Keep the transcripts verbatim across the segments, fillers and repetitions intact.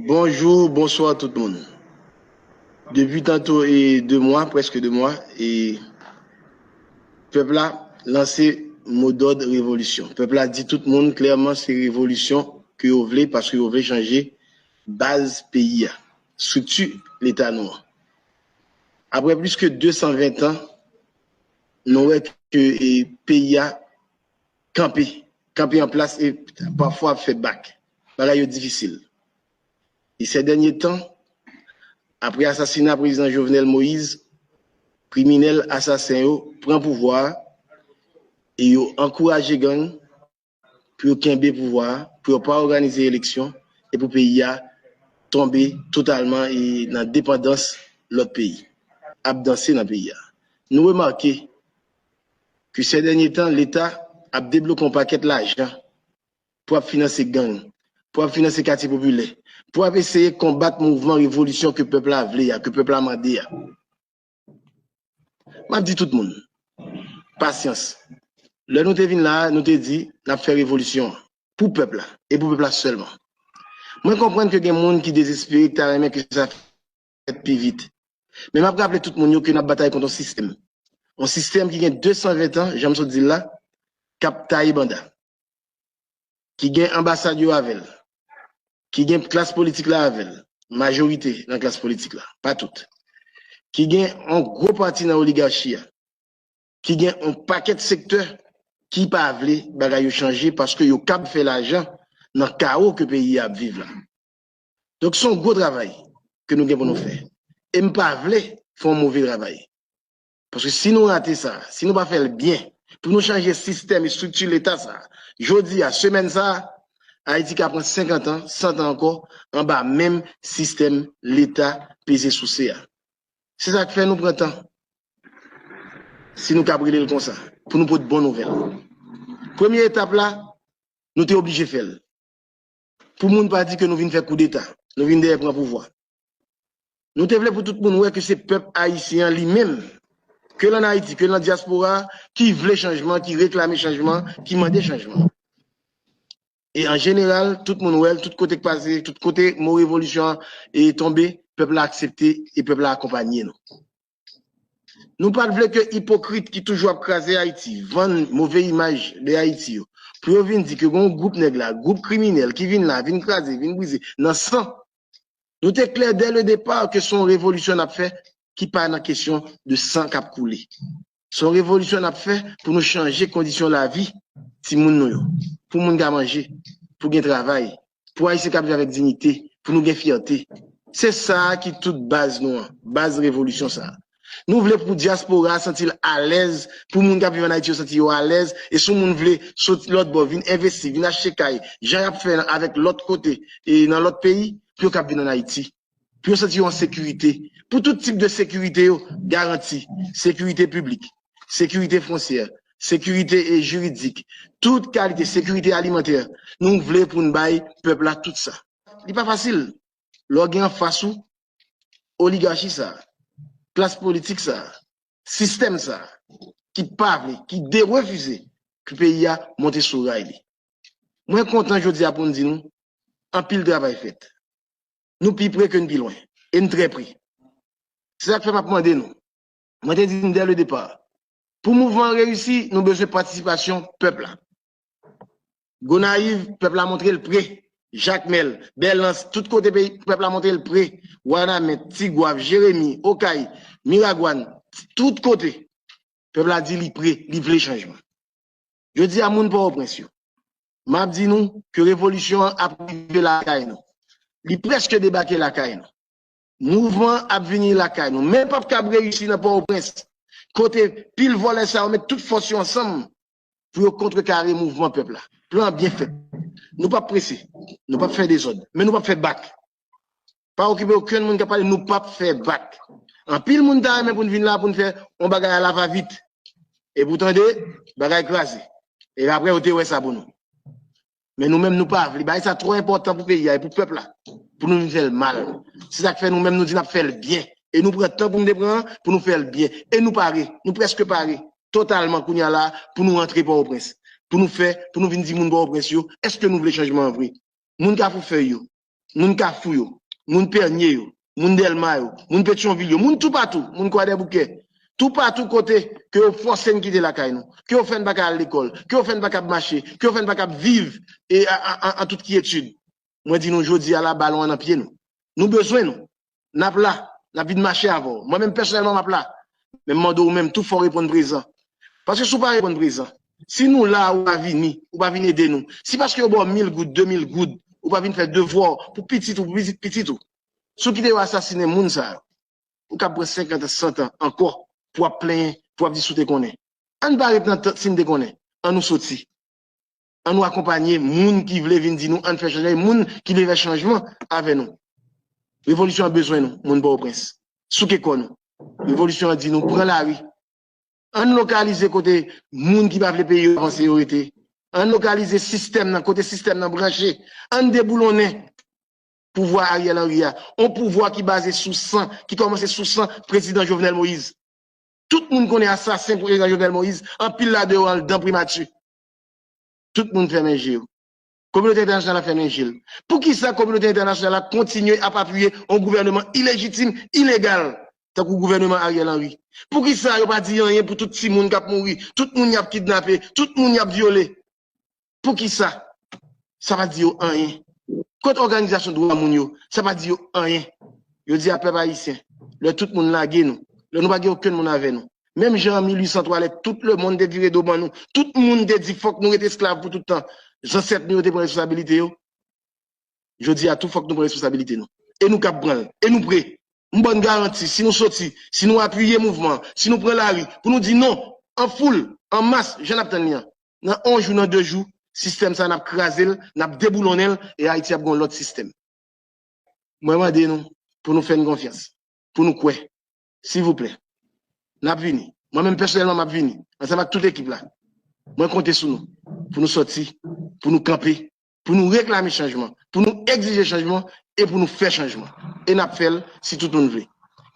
Bonjou, bonswa tout moun. Depi tanto e de mwa, prèske de mwa, e pèp la lanse modòd revolisyon. Pèp la di tout moun klèman se revolisyon ke yo vle paske yo vle chanje baz peyi a, estrikti leta nou an. Apre plis ke de san ven tan, nou wè ke e, peyi a kanpe, kanpe an plas e pafwa ap fè bak. Bagay yo difisil. E sè dènye tan, apre asasina prezidan Jovenel Moïse, kriminèl asasen yo pran pouvwa a e yo ankouraje gang pou yo kenbe pouvwa a, pou yo pa òganize eleksyon e pou peyi a tonbe totalman e nan depandans lòt peyi, ap danse nan peyi a. Nou remake ke sè dènye tan, Leta ap debloke yon pakèt lajan pou ap finanse gang, pou ap finanse katye popilè, pou ap eseye konbat mouvman revolisyon ke pèp la vle a, ke pèp la mande a. M ap di tout moun, pasyans. Lè nou te vin la a, nou te di n ap fè revolisyon an pou pèp la e pou pèp la sèlman. Mwen konprann ke gen moun ki dezespere, ki ta renmen ke sa fèt pi vit. Men m ap raple tout moun yo ke n ap batay kont yon sistèm. Yon sistèm ki gen de san ven tan, jan m sot di l la, k ap taye banda, ki gen anbasad yo avè l, ki gen klas politik la avè l, majorite nan klas politik la, pa tout, ki gen yon gwo pati nan oligachi a, ki gen yon pakèt sektè ki pa vle bagay yo chanje paske yo kab fè lajan nan kawo ke peyi a ap viv la. Donk, se yon gwo travay ke nou gen pou nou fè. E m pa vle fè yon move travay. Paske si nou rate sa, si nou pa fè l byen, pou nou chanje sistèm e estrikti Leta sa, jodi a, semèn sa, Ayiti ka pran senkant an, san tan ankò, anba menm sistèm Leta peze souse a. Se sa k fè nou pran tan. Si nou kab rele l konsa, pou nou pot bon nouvèl. Premye etap la, nou te oblije fè l. Pou moun pa di ke nou vin fè koudeta, nou vin dèyè pran pouvwa. Nou te vle pou tout moun wè ke se pèp ayisyen an li menm, ke l ann Ayiti, ke l nan dyaspora, ki vle chanjman, ki reklame chanjman, ki mande chanjman. E an jeneral, tout moun wè l, tout kote k pase, tout kote mo revolisyon an e tonbe, pèp la aksepte e pèp la akonpanye nou. Nou pa t vle ke ipokrit ki toujou ap kraze Ayiti, vann move imaj de Ayiti yo, pou yo vin di ke gen yon gwoup nèg la, gwoup kriminèl ki vin la, vin kraze, vin brize, nan san. Nou te klè dè le depa ke se yon revolisyon n ap fè ki pa nan kesyon de san k ap koule. Se yon revolisyon n ap fè pou nou chanje kondisyon lavi timoun nou yo, pou moun ka manje, pou gen travay, pou Ayisyen ka viv avèk diyite, pou nou gen fyète. Se sa a ki tout baz nou an, baz revolisyon sa a. Nou vle pou dyaspora a santi l alèz, pou moun k ap viv ann Ayiti yo santi yo alèz, e si yon moun vle soti lòt bò, vin envesti, vin achte kay, jan y ap fè avèk lòt kote, e nan lòt peyi, pou yo kab vin ann Ayiti, pou yo santi yo an sekirite, pou tout tip de sekirite yo garanti, sekirite piblik, sekirite fwontyè, sekirite e jiridik, tout kalite sekirite alimantè, nou vle pou n bay pèp la tout sa. Li pa fasil. Lè w gen anfas ou oligachi sa, klas politik sa, sistèm sa, ki pa vle, ki derefize ke peyi a monte sou ray li. Mwen kontan jodi a pou m di nou, anpil travay fèt. Nou pi pre ke n pi lwen. E n trè pre. Se sa k fè m ap mande nou. Mwen te di n dè le depa. Pou mouvman an reyisi, nou bezwen patisipasyon pèp la. Gonayiv, pèp la montre l pre. Jakmèl, Bèlans, tout kote peyi, pèp la montre l pre. Wanament, Tigwav, Jeremi, Okay, Miragwàn, tout kote. Pèp la di li pre, li vle chanjman. Jodi a, moun Pòtoprens yo, m ap di nou ke revolisyon an ap rive lakay nou. Li prèske debake lakay nou. Mouvman an ap vini lakay nou. Men p ap kab reyisi nan Pòtoprens, kote pil vòlè sa yo met tout fòs yo ansanm pou yo kontrekare mouvman pèp la. Plan an byen fèt. Nou p ap prese. Nou p ap fè dezòd. Men nou p ap fè bak. Pa okipe okenn moun k ap pale, nou p ap fè bak. Anpil moun ta renmen pou n vin la, pou n fè yon bagay a la va vit. Epi w tande, bagay kraze. Epi apre, yo te wè sa pou nou. Men nou menm, nou pa vle. Bagay sa twò enpòtan pou peyi a e pou pèp la, pou nou vin fè l mal. Se sa k fè nou menm, nou di n ap fè l byen. E nou pran tan pou n te pran an, pou nou fè l byen. E nou pare. Nou prèske pare. Totalman, kounye a la, pou nou rantre Pòtoprens. Pou nou fè, pou nou vin di moun Pòtoprens yo, èske nou vle chanjman an vre? Moun Kafou Fèy yo, moun Kafou yo, moun Pènye yo, moun Dèlma yo, moun Petyonvil yo, moun toupatou, moun Kwadèboukè, toupatou kote ke yo fòse n kite lakay nou, ke yo fè n pa ka al lekòl, ke yo fè n pa kab mache, ke yo fè n pa kab viv e, a, a, a, an tout kyetid. Mwen di nou jodi a la, balon an nan pye nou. Nou bezwen nou. N ap la, n ap vin mache avè w. Mwen menm pèsonèlman m ap la. Men m mande w menm tou fò w reponn prezan. Paske si w pa reponn prezan, si nou la ou pa vini, ou pa vin ede nou, si paske yo ba w mil goud, de mil goud, ou pa vin fè devwa w pou pitit ou, pou pitit pitit ou, si w kite yo asasinen moun sa yo, ou kab pran senkant an, san tan ankò pou w ap plenyen, pou w ap di si w te konnen. Ann pa ret nan tan si n te konnen. Ann nou soti. Ann nou akonpanye moun ki vle vin di nou ann fè chanjman, e moun ki vle fè chanjman avè nou. Revolisyon an bezwen nou, moun Pòtoprens. Souke kò nou. Revolisyon an di nou pran lari. Ann lokalize kote moun ki pa vle peyi yo avanse yo rete. Ann lokalize sistèm nan, kote sistèm nan branche. Ann deboulonnen pouvwa Ariel Henry a. On pouvwa ki baze sou san, ki kòmanse sou san prezidan Jovenel Moïse. Tout moun konnen asasen prezidan Jovenel Moïse, anpil ladan yo anndan primati. Tout moun fèmen je yo. Kominote entènasyonal la fèmen je l. Poukisa kominote entènasyonal la kontinye ap apiye yon gouvèneman ilejitim, ilegal, tankou gouvèneman Ariel Henry? Poukisa yo pa di anyen pou tout timoun k ap mouri, tout moun y ap kidnape, tout moun y ap vyole? Poukisa? Sa pa di yo anyen. Kot òganizasyon dwa moun yo? Sa pa di yo anyen. Yo di a pèp ayisyen, lè tout moun lage nou, lè nou pa gen okenn moun avè nou, menm jan an mil uit san twa, lè tout lemonn te vire do ban nou, tout moun te di fòk nou ret esklav pou tout tan, zansèt nou yo te pran responsabilite yo. Jodi a tou fòk nou pran responsabilite nou. E nou kab pran l. E nou pre. M ba n garanti, si nou soti, si nou apiye mouvman an, si nou pran lari, pou nou di non, an foul, an mas, jan n ap tann li an, nan yon jou, nan de jou, sistèm sa a, n ap kraze l, n ap deboulonnen l, e Ayiti ap gen yon lòt sistèm. Mwen mande nou pou nou fè n konfyans, pou nou kwè. Silvouplè, n ap vini. Mwen menm pèsonèlman, m ap vini, ansanm ak tout ekip la. Mwen konte sou nou pou nou sòti, pou nou kanpe, pou nou reklame chanjman, pou nou egzije chanjman e pou nou fè chanjman. E n ap fè l si tout moun vle.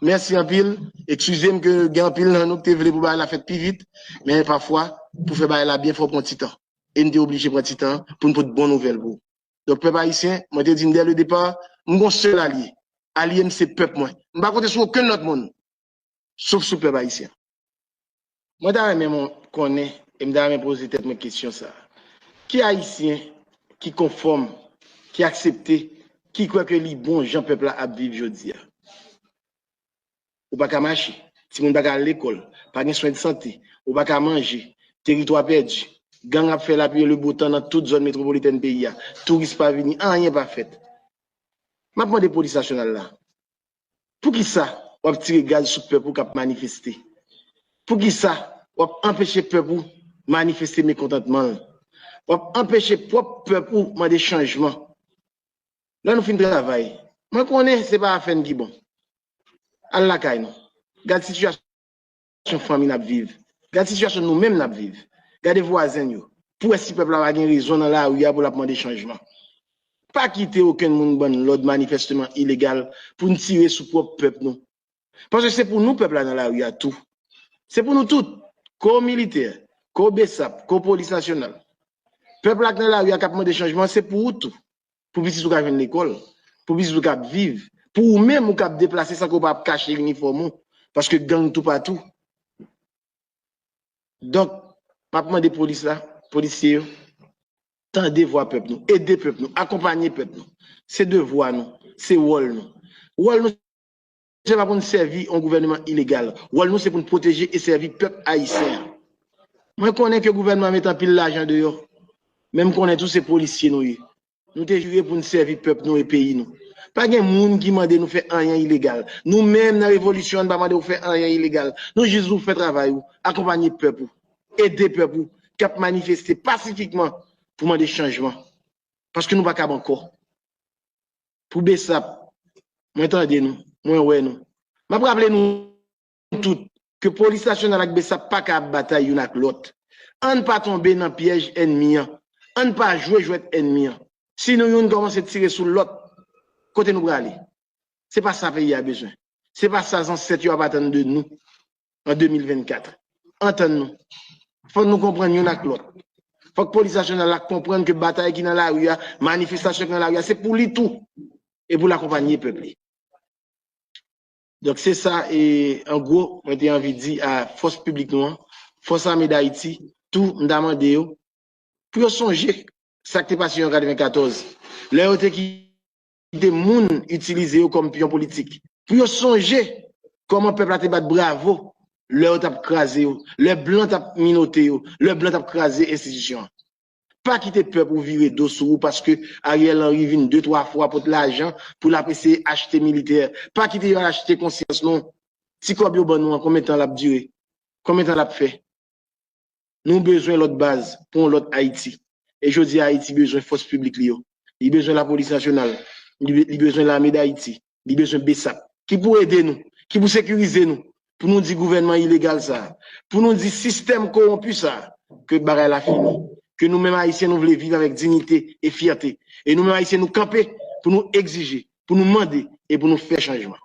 Mèsi anpil. Eskize m ke gen anpil nan nou ki te vle pou bagay la fèt pi vit, men pafwa, pou fè bagay la byen, fò w pran ti tan. E n te oblije pran ti tan pou n pote bon nouvèl pou ou. Donk, pèp ayisyen, mwen te di n dè le depa, m gon sèl alye. Alye m se pèp mwen. M pa konte sou okenn lòt moun, sof sou pèp ayisyen. Mwen ta renmen mwen konnen, e m ta renmen poze tèt mwen kesyon sa a. Ki ayisyen ki konfòm, ki aksepte, ki kwè ke li bon jan pèp la ap viv jodi a? Ou pa ka mache, timoun pa ka al lekòl, pa gen swen de sante, ou pa ka manje, teritwa pèdi, gang ap fè lapli e lebotan nan tout zòn metwopolitèn peyi a, touris pa vini, anyen pa fèt. M ap mande polis nasyonal la, poukisa w ap tire gaz sou pèp ou k ap manifeste? Poukisa w ap anpeche pèp ou manifeste mekontantman l? W ap anpeche pwòp pèp ou mande chanjman. Lè nou fin travay, mwen konnen se pa afè n ki bon. Al lakay nou. Gad sitiyasyon fanmi n ap viv. Gad sitiyasyon nou menm n ap viv. Gade vwazen n yo. Pou wè si pèp la pa gen rezon nan lari a pou l ap mande chanjman. Pa kite okenn moun ban n lòd manifèsteman ilegal pou n tire sou pwòp pèp nou. Paske se pou nou pèp la nan lari a tou. Se pou nou tout. Ko militè, ko besap, ko polis nasyonal. Pèp la k nan lari a k ap mande chanjman, se pou ou tou. Pou pitit ou ka jwenn lekòl, pou pitit ou ka ap viv, pou ou menm ou ka ap deplase san ke w pa ap kache inifòm ou, paske gang toupatou. Donk, m ap mande polis la, polisye yo, tande vwa pèp nou, ede pèp nou, akonpanye pèp nou. Se devwa nou, se wòl nou. Wòl nou, se pa pou n sèvi yon gouvèneman ilegal. Wòl nou, se pou n pwoteje e sèvi pèp ayisyen an. Mwen konnen ke gouvènman an mete anpil lajan deyò, men m konnen tou se polisye nou ye. Nou te jire pou n sèvi pèp nou e peyi nou. Pa gen moun ki mande nou fè anyen ilegal. Nou menm nan revolisyon an, n pa mande w fè anyen ilegal. Nou jis di w fè travay ou, akonpanye pèp ou, ede pèp ou k ap manifeste pasifikman pou mande chanjman. Paske nou pa kab ankò. Pou besap, mwen tande nou, mwen wè nou. M ap raple nou tout ke polis nasyonal ak besap pa ka ap batay youn ak lòt. Ann pa tonbe nan pyèj ènmi an. Ann pa jwe jwèt ènmi an. Si nou youn kòmanse tire sou lòt, kote nou prale? Se pa sa peyi a bezwen. Se pa sa zansèt yo ap atann de nou an de mil vennkat. Antann nou. Fò nou konprann youn ak lòt. Fòk polis nasyonal la konprann ke batay ki nan lari a, manifestasyon ki nan lari a, se pou li tou. e pou l akonpanye pèp li. Donk, se sa, e, an gwo, mwen te anvi di a fòs piblik nou an, fòs ame Dayiti, tou, m ta mande yo, pou yo sonje sa k te pase yo an katrevenkatòz, lè yo te kite moun itilize yo kòm pyon politik, pou yo sonje kòman pèp la te bat bravo lè yo t ap kraze yo, lè blan t ap minote yo, lè blan t ap kraze enstitisyon an. Pa kite pèp ou vire do sou ou paske Ariel Henry vin de, twa fwa pot lajan pou l ap eseye achte militè. Pa kite yo achte konsyans nou. Ti kòb yo ban nou an, konbyen tan l ap dire? Konbyen tan l ap fè? Nou bezwen lòt baz pou yon lòt Ayiti. E jodi a, Ayiti bezwen fòs piblik li yo. Li bezwen lapolis nasyonal. Li, li bezwen lame Dayiti. Li bezwen besap. Ki pou ede nou, ki pou sekirize nou, pou nou di gouvènman ilegal sa a, pou nou di sistèm kowonpi sa a, ke bagay la fini, ke nou menm Ayisyen nou vle viv avèk diyite e fyète. E nou menm Ayisyen nou kanpe pou nou egzije, pou nou mande e pou nou fè chanjman.